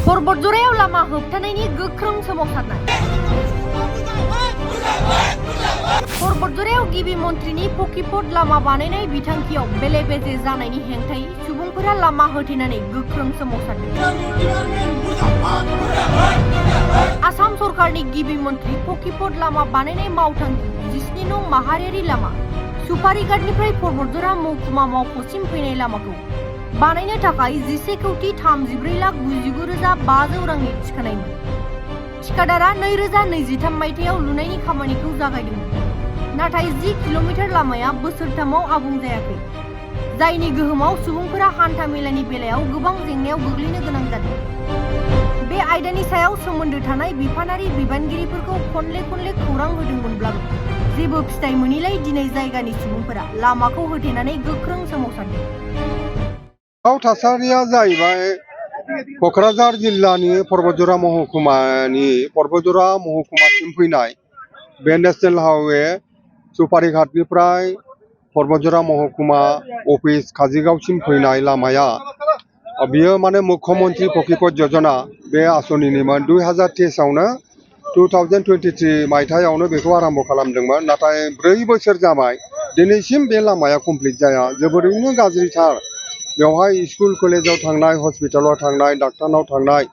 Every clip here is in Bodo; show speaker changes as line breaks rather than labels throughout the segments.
परबतजरायाव लामा होबथानायनि गोख्रों सोमावसारनाय। परबतजरायाव गिबि मन्थ्रिनि पकिपट लामा बानायनाय बिथांखियाव बेले-बेजे जानायनि हेंथायै सुबुंफोरा लामा होथेनानै गोख्रों सोमावसारदों। आसाम सरकारनि गिबि मन्थ्रि पकिपट लामा बानायनाय मावथांखि 17 नं माहारियारि लामा सुपारिघाटनिफ्राय परबतजरा महकुमा मावख'सिम फैनाय लामाखौ बानायनो थाखाय 11,34,99,500 रांनि थिखानायमोन। थिकादारा 2023 मायथाइयाव लुनायनि खामानिखौ जागायदोंमोन, नाथाय 10 किल'मिटार लामाया बोसोरथामाव आबुं जायाखै, जायनि गोहोमाव सुबुंफोरा हान्था मेलानि बेलायाव गोबां जेंनायाव गोग्लैनो गोनां जादों। बे आयदानि सायाव सोमोन्दो थानाय बिफानारि बिबानगिरिफोरखौ खनले खौरां होदोंमोनब्लाबो जेबो फिथाय मोनैलाय दिनै जायगानि सुबुंफोरा लामाखौ होथेनानै गोख्रों सोमावसारदों।
थासारिया जाहैबाय क'क्राझार जिल्लानि परबतजरा महकुमासिम फैनाय बे नेशनेल हाइवे सुपारिघाटनिफ्राय परबतजरा महकुमा अफिस काजिगावसिम फैनाय लामाया बियो माने मुख्यमन्त्रि पकिपट योजना बे आसनिनिमोन। 2023 मायथाइयावनो बेखौ आरम्भ खालामदोंमोन, नाथाय 4 बोसोर जाबाय दिनैसिम बे लामाया कमप्लिट जाया। जोबोरैनो गाज्रिथार। बेवहाय स्कुल कलेजाव थांनाय, हस्पिटालाव थांनाय, डाक्टारनाव थांनाय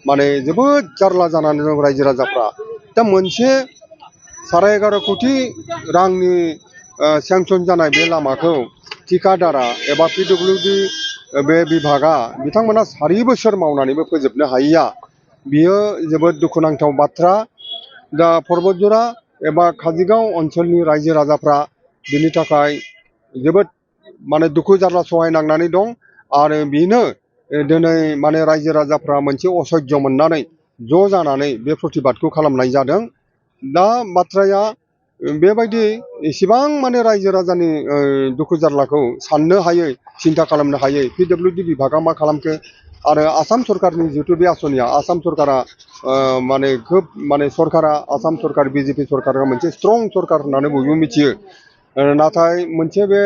माने जोबोद जारला जानानै दं रायजो राजाफ्रा। दा मोनसे 11.5 कोटि रांनि सेंसन जानाय बे लामाखौ थिकादारा एबा PWD बे बिभागा बिथांमोना 4 बोसोर मावनानैबो फोजोबनो हायैया बियो जोबोद दुखुनांथाव बाथ्रा। दा परबतजरा एबा काजिगाव ओनसोलनि रायजो राजाफ्रा बिनि थाखाय जोबोद माने दुखु जारला सहायनांनानै दं आरो बेनो दिनै माने रायजो राजाफ्रा मोनसे असह्य मोननानै ज' जानानै बे प्रतिबादखौ खालामनाय जादों। दा बाथ्राया बेबायदि एसेबां माने रायजो राजानि दुखु जारलाखौ साननो हायै, सिन्था खालामनो हायै PWD बिभागा मा खालामखो आरो आसाम सरकारनि जिहेतु बे आसनिया आसाम सरकारा माने खोब माने सरकारा आसाम सरकार BJP सरकारा मोनसे स्ट्रं सरकार होननानै बयबो मिथियो। नाथाय मोनसे बे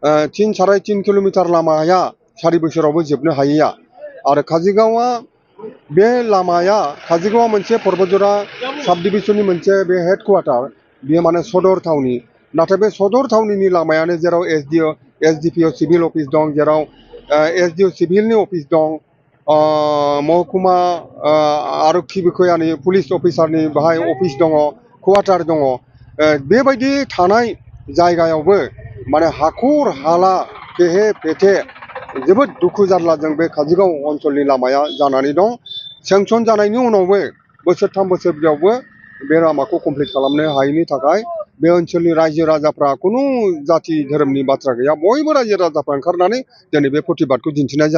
3-3.5 किल'मिटार लामाया 4 बोसोरावबो जोबनो हायैया आरो काजिगावआ बे लामाया काजिगावआ मोनसे परबतजरा साब डिभिजननि मोनसे बे हेडक्वार्टार, बेयो माने सदर थावनि। नाथाय बे सदर थावनिनि लामायानो जेराव SDPO सिभिल अफिस दं, जेराव SDO सिभिलनि अफिस दं, महकुमा आरक्षी बिखयानि पुलिस अफिसारनि बाहाय अफिस दङ, क्वार्टार दङ। बेबायदि थानाय जायगायावबो माने हाखर हाला पेहे पेथे जोबोद दुखु जारलाजों बे काजिगाव ओनसोलनि लामाया जानानै दं। सेंसन जानायनि उनावबो बोसोरथाम बोसोरब्रैयावबो बे लामाखौ कमप्लिट खालामनो हायैनि थाखाय बे ओनसोलनि रायजो राजाफ्रा खुनु जाति धोरोमनि बाथ्रा गैया, बयबो रायजो राजाफ्रा ओंखारनानै दिनै बे प्रतिबादखौ दिन्थिनाय जादों।